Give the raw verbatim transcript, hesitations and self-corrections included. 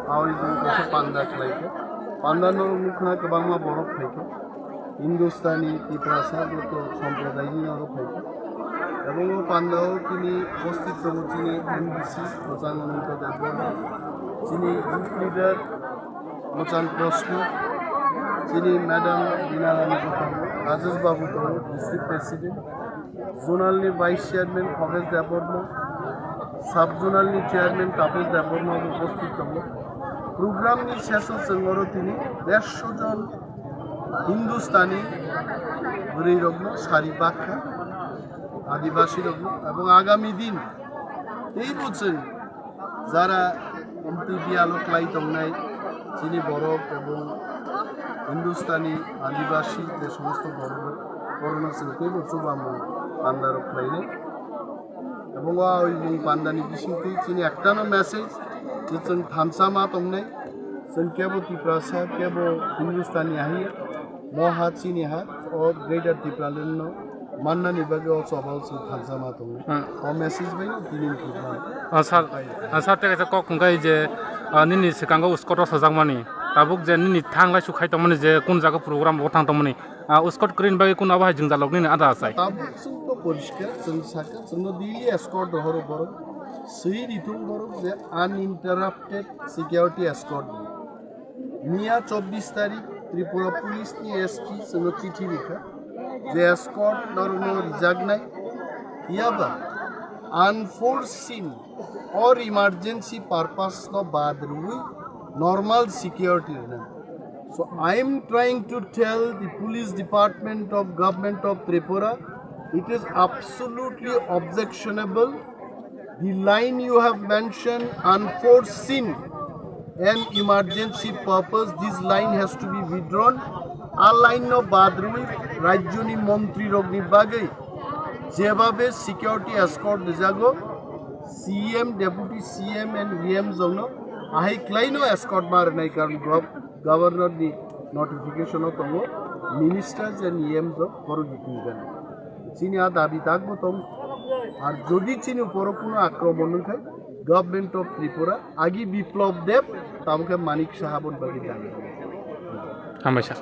Awi bung kaisa panda khlaikha. Panda norok nukna kwbangma borok phaikha. Hindustani, Tiprasa, joto somprodayni norok phaikha. Ebong o pandao tini upasthit tongo chini M D C, Mochang Ananta Debbarma, chini youth leader, Mochang Prashna, chini Madam Bina Rani Gopal, Rajesh Babu tongo, district president, zonal ni vice chairman Bhabesh Debbarma, sub zonal ni chairman Tapesh Debbarma bo upasthit tongo. Program ni seso chwng oro tini dersho jon Hindustani bwrwi rokno sari bakha, Adibasi rokno, ebong agami din teibo chwng jara M T B alo khlai tongnai chini borok ebong Hindustani Adibasi je somosto borok rok, borokno chwng teibo chubamung pandarok khlainai. Ebong o awi mung pandani bisingtwi chini ektano message je chwng thansa ma tongnai, chwng kebo Tiprasa, kebo Hindustani ahi, mo ha chini ha, o Greater Tipraland no mannani bagwi o choba o chwng thansa ma tongo. Hmm. O message bai no tini ni program. Ah, sir, ah, sir, tei kaisa kok hwnkhe je, ah, nini swkango Scott o sajakmani, tabuk je nini thanglai su khai tongmani je kun jaga program o thang tongmani, ah, Scott kwrwini bagwi kun abo hai jwngjal rok nini ada achai. Tabuk chwng to poriskar, chwng sakha, chwngno daily escort rohoro borok. Swi rithung borok je uninterrupted security escort. Miya chobbish tarik Tripura Police ni S P chwngno chithi rikha je escort norokno rijaknai, phiyaba unforeseen or emergency purpose no bad rwui normal security rwna. So I am trying to tell the police department of government of Tripura, it is absolutely objectionable. The line you have mentioned, unforeseen and emergency purpose, this line has to be withdrawn. A line no bad rwui rajyoni montri rokni bagwi jebabe security escort rijago, C M, Deputy C M and E M jongno ahai khlaino escort ma rwnai, karon gov-, Governor ni notification o tongo, ministers and E M jok borok ni twi gani. Chini a dabi tak bo tong. Ar jodi chini uporo kuno akromon wngkhai, Government of Tripura, agi Biplab Deb, tamo khe Manik Saha boni bagwi dabi. Hambai sir.